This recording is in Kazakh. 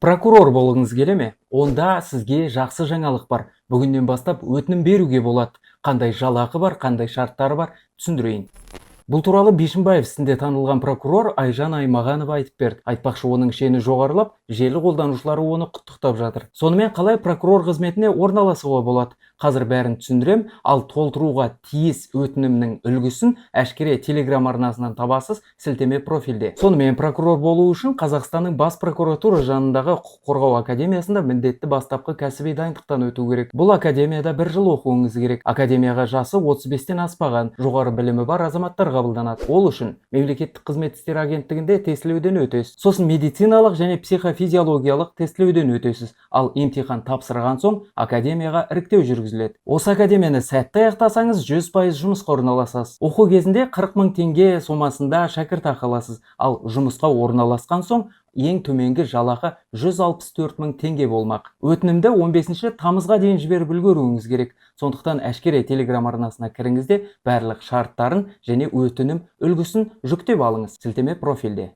Прокурор болғыңыз келе ме? Онда сізге жақсы жаңалық бар. Бүгіннен бастап өтінім беруге болады. Қандай жалақы бар, қандай шарттары бар, түсіндірейін. Бұл туралы Бишімбаев ісінде танылған прокурор Айжан Аймағанова айтып берді. Айтпақшы, оның шені жоғарылап, желі қолданушылары оны құттықтап жатыр. Сонымен, қалай прокурор қызметіне орналасуға болады? Қазір бәрін түсіндірем, ал толтыруға тиіс өтінімнің үлгісін Әшкере телеграм арнасынан табасыз, сілтеме профильде. Сонымен, прокурор болу үшін Қазақстанның бас прокуратура жанындағы құқық қорғау академиясында міндетті бастапқы кәсіби дайындықтан өту керек. Бұл академияда бір жыл оқуыңыз керек. Академияға жасы 35-тен аспаған, жоғары білімі бар азаматтар қабылданады. Ол үшін мемлекеттік қызмет істері агенттігінде тестілеуден өтесіз. Сосын медициналық және психофизиологиялық тестілеуден өтесіз. Ал емтихан тапсырған соң академияға іріктеу жүргізіледі. Осы академияны сәтті аяқтасаңыз, 100% жұмысқа орналасасыз. Оқу кезінде 40 мың теңге сомасында шәкіртақы аласыз. Ал жұмысқа орналасқан соң ең төменгі жалақы 164 мың теңге болмақ. Өтінімді 15 тамызға дейін жіберіп үлгеруіңіз керек. Сондықтан Әшкере телеграм арнасына кіріңіз де, барлық шарттарын және өтінім үлгісін жүктеп алыңыз. Сілтеме профильде.